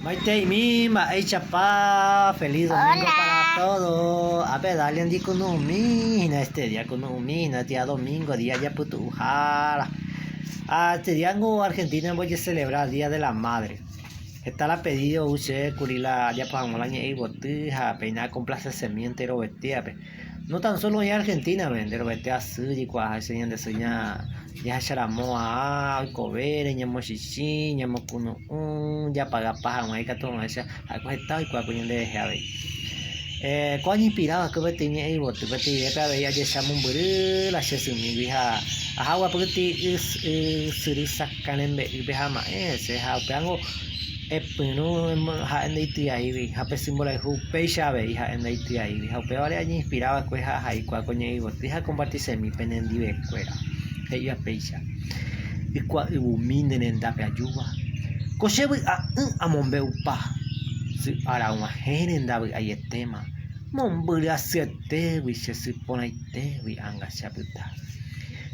Maiteimi, mba'éichapa, feliz domingo para todo. Ápe Dalia ndikunu'ũmi hína este día kunu'ũmi hína día domingo, día japytu'uhára. Ha este día niko Argentina ombojecelebra día de la madre. Heta la pedido ou chéve kuri la ajapo hag̃ua la ñe'ẽ yvoty ha péina acomplacesemi enterovetéape. No tan solo oĩ Argentina-pe, enterovete asy jaikuaaháicha ñande sy jahecharamo aá oikovére, ñamochichĩ, ñamokunu'ũ, japagapa hag̃ua ikatu hag̃uáicha ha'éko heta oikuaa ko ñanderehe avei. Ko añeinspira va'ekue peteĩ ñe'ẽ yvoty, peteĩ vépe avei ajecha mombyry la che symígui ha aha oguapy peteĩ ysyry sakã rembe'ýpe ha ama'ẽ hese ha upévango Epyrũ ha'e ndaityaígui ha pe sy mborayhu upéicha avei ha'e ndaityaígui ha upévare añeinspira va'ekue ha ahaikuaa ko ñe'ẽyvoty ha akompartisemi penendivekuéra. He'íva péicha, Ykua'yvumi ne rendápe ajúva, ko che vy'a'ỹ amombe'upa, sy ára og̃uahẽ renda vy'aietéma, mombyry asyetégui che sy porãitégui anga che apyta.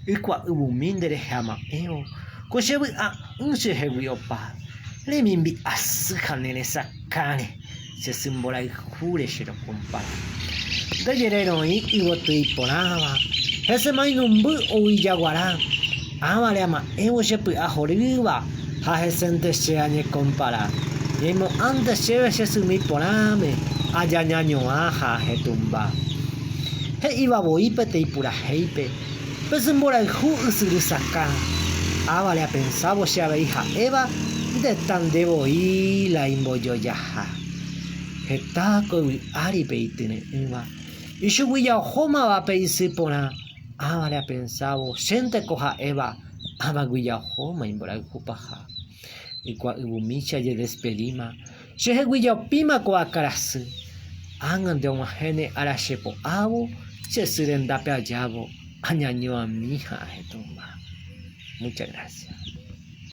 Ykua'yvumi nde rehe ama'ẽvo, ko che vy'a'ỹ Chehegui opa, remimbi asy ha ne resakãre, che sy mborayhúre che rokompara. Nde jere roĩ yvoty iporãva, hese mainumby ou ijaguara, ãvare ama'ẽvo che py'a horýva ha hesénte che añekompara. Ñaimo'ãnte chéve che symi porãme, ajañañoã ha ahetumba. He'íva voi peteĩ purahéipe. Pe sy mborayhu ysyry sakã. Ávare apensávo che avei ha'éva ndeta nde voi la imbojojaha. Heta ko yvy ári pe ityre'ỹva. Ichugui ja ohómava pe isy porã. Ávare apensávo chénteko ha'éva ávagui ja ohóma imborayhu paha. Ykua yvumícha ajedespedíma, chehegui jaopíma ko akãrasy. Ág̃ante og̃uahẽne ára che po'ávo, che sy rendápe ajávo, añañoami ha ahetũmba. Muchas gracias.